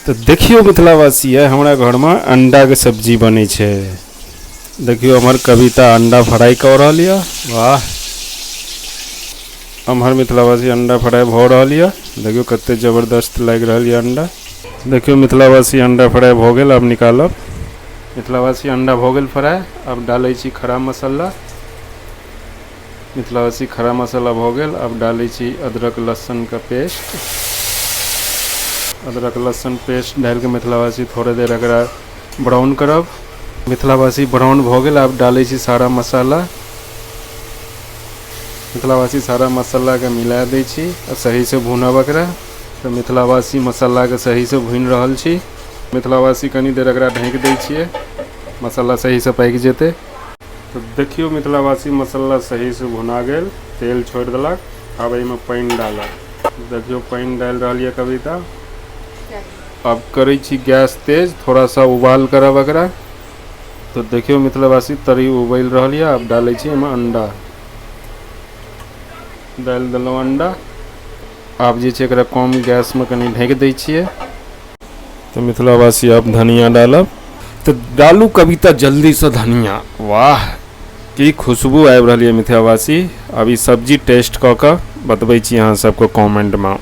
तऽ देखियौ मिथिलावासी, आइ हमरा घरमे अंडाके सब्जी बनै छै। देखियौ, हमर कविता अंडा फ्राइ कऽ रहल यऽ। वाह! एम्हर मिथिलावासी, अंडा फ्राइ भऽ रहल यऽ। देखियौ, कते जबरदस्त लागि रहल यऽ अंडा। देखियौ मिथिलावासी, अंडा फ्राइ भऽ गेल, आब निकालब। मिथिलावासी, अंडा भऽ गेल फ्राइ, आब डालै छी खड़ा मसाला। मिथिलावासी, खड़ा मसाला भऽ गेल, आब डालै छी अदरक लहसुनके पेस्ट। अदरक लहसुन पेस्ट डालिके मिथिलावासी, थोड़े देर एकरा ब्राउन करब। मिथिलावासी, ब्राउन भऽ गेल, आब डालै छी सारा मसाला। मिथिलावासी, सारा मसालाके मिला दै छी आ सहीसँ भूनब एकरा। तऽ मिथिलावासी, मसालाके सहीसँ भूनि रहल छी। मिथिलावासी, कनि देर एकरा ढकि दै छियै, मसाला सहीसँ पाकि जेतै। तऽ देखियौ मिथिलावासी, मसाला सहीसँ भुना गेल, तेल छोड़ि देलक, आब एहिमे पानि डालब। देखियौ, पानि डालि रहल यऽ कविता। आब करै छी गैस तेज, थोड़ा सा उबाल करब एकरा। तऽ देखियौ मिथिलावासी, तरी उबलि रहल यऽ, आब डालै छी एहिमे अंडा। डालि देलहुँ अंडा। आब जे छै एकरा कम गैसमे कनि ढकि दै छियै। तऽ मिथिलावासी, आब धनिया डालब। तऽ डालू कविता जल्दीसँ धनिया। वाह, की खुशबू आबि रहल यऽ! मिथिलावासी, आब ई सब्जी टेस्ट कऽ कऽ बतबै छी अहाँ सबके कमेंटमे।